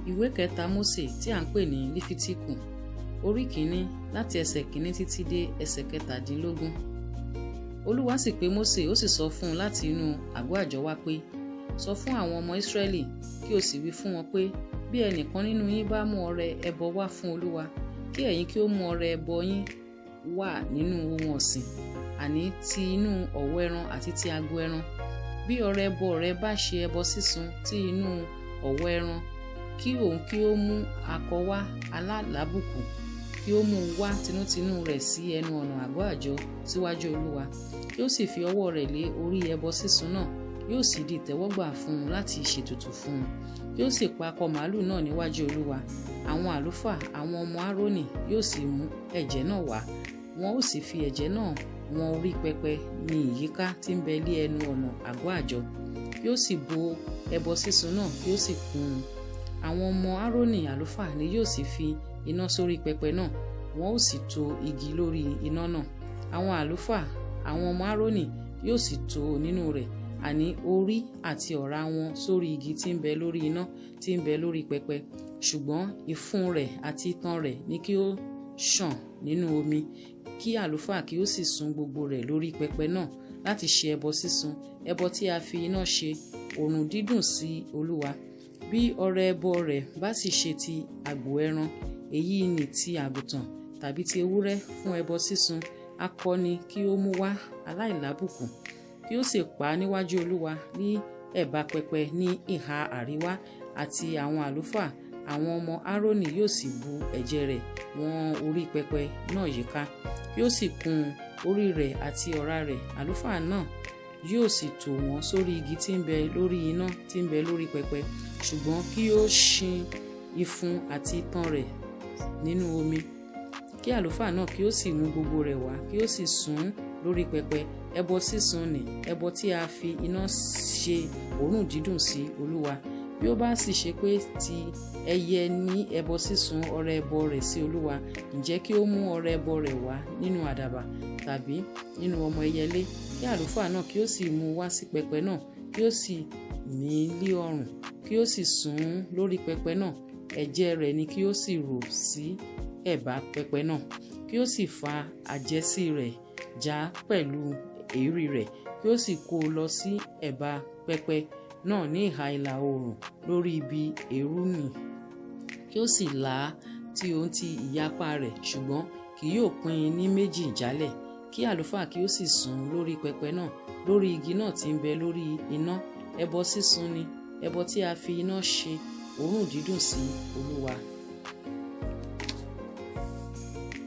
Ìwé kẹta Mósè tí à ń pè ní Lífítíkù, orí kìíní, láti ẹsẹ̀ kìíní títí dé ẹsẹ̀ 17. Olúwa sì pe Mósè, ó sì sọ fún un láti inú àgọ́ àjọ wá pé, sọ fún àwọn ọmọ Ísírẹ́lì, kí o sì wí fún wọn pé, bí ẹnìkan nínú yín bá mú ọrẹ ẹbọ wá fún Olúwa, kí ẹ̀yin kí ó mú ọrẹ ẹbọ yín wá nínú ohun ọ̀sìn, àní ti inú ọ̀wọ́ ẹran àti ti agbo ẹran. Bí ọrẹ ẹbọ rẹ bá ṣe ẹbọ sísun ti inú ọ̀wọ́ ẹran, kí òun kí ó mú akọ wá aláìlábùkù, kí ó mú un wá tinútinú rẹ̀ sí ẹnu ọ̀nà àgọ́ àjọ síwájú Olúwa, kí ó sì fi ọwọ́ rẹ̀ lé orí ẹbọ sísun náà, yóò sì di ìtẹ́wọ́gbà fún un láti ṣètùtù fún un. Kí ó sì pa akọ màálù náà níwájú Olúwa. Àwọn àlùfáà, àwọn ọmọ Árónì, yóò sì mú ẹ̀jẹ̀ náà wá, wọn ó sì fi ẹ̀jẹ̀ náà wọn orí pẹpẹ ní ìyíká tí ń bẹ lé ẹnu ọ̀nà àgọ́ àjọ, kí ó sì bo ẹbọ sísun náà, kí ó sì kún un. Àwọn ọmọ Árónì àlùfáà ni yóò sì fi iná sórí pẹpẹ náà, wọn ó sì tò igi lórí iná náà. Àwọn àlùfáà, àwọn ọmọ Árónì, yóò sì tò nínú rẹ̀, àní orí àti ọ̀rá wọn sórí igi tí ń bẹ lórí iná tí ń bẹ lórí pẹpẹ. Ṣùgbọ́n ìfun rẹ̀ àti itan rẹ̀ ni kí ó ṣàn nínú omi, kí àlùfáà kí ó sì sun gbogbo rẹ̀ lórí pẹpẹ náà láti ṣe ẹbọ sísun, ẹbọ tí a fi iná ṣe, òórùn dídùn sí Olúwa. Bí ọrẹ ẹbọ rẹ̀ bá sì ṣe ti àgbò ẹran, èyí ni ti àgùntàn tàbí ti ewúrẹ́ fún ẹbọ sísun, akọ ni kí ó mú wá aláìlábùkù, kí ó sì pa á níwájú Olúwa ní ẹ̀bá pẹpẹ ní ìhà àríwá, àti àwọn àlùfáà, àwọn ọmọ Árónì, yóò sì bu ẹ̀jẹ̀ rẹ̀ wọ́n orí pẹpẹ náà yíká, kí ó sì kún orí rẹ̀ àti ọ̀rá rẹ̀. Àlùfáà náà yóò sì tò wọ́n sórí igi tí ń bẹ lórí iná tí ń bẹ lórí pẹpẹ, ṣùgbọ́n kí ó ṣin ìfun àti itan rẹ̀ nínú omi. Kí àlùfáà náà kí ó sì mú gbogbo rẹ̀ wá, kí ó sì sun lórí pẹpẹ. Ẹbọ sísun nì, ẹbọ tí a fi iná ṣe, òórùn dídùn sí Olúwa. Bí ó bá sì ṣe pé ti ẹyẹ ní ẹbọ sísun ọrẹ ẹbọ rẹ̀ sí Olúwa, ǹjẹ́ kí ó mú ọrẹ ẹbọ rẹ̀ wá nínú àdàbà tàbí nínú ọmọ ẹyẹlé, kí àlùfáà náà kí ó sì mú wá sí pẹpẹ náà, kí ó sì mì í lé ọrùn, kí ó sì sun ún lórí pẹpẹ náà. Ẹ̀jẹ̀ rẹ̀ ni kí ó sì rò sí ẹ̀bá pẹpẹ náà, kí ó sì fa àjẹ́sí rẹ̀ já pẹ̀lú èérí rẹ̀, kí ó sì kó o lọ sí ẹ̀bá pẹpẹ náà ní ìhà ìlà oòrùn lórí ibi eérú nì, kí ó sì là á tí òun ti ìyapa rẹ̀, ṣùgbọ́n kì yóò pín in ní méjì jálẹ̀. Kí àlùfáà kí ó sì sun lórí pẹpẹ náà lórí igi náà tí ń bẹ lórí iná. Ẹbọ sísun ni, ẹbọ tí a fi iná ṣe, òórùn dídùn sí Olúwa.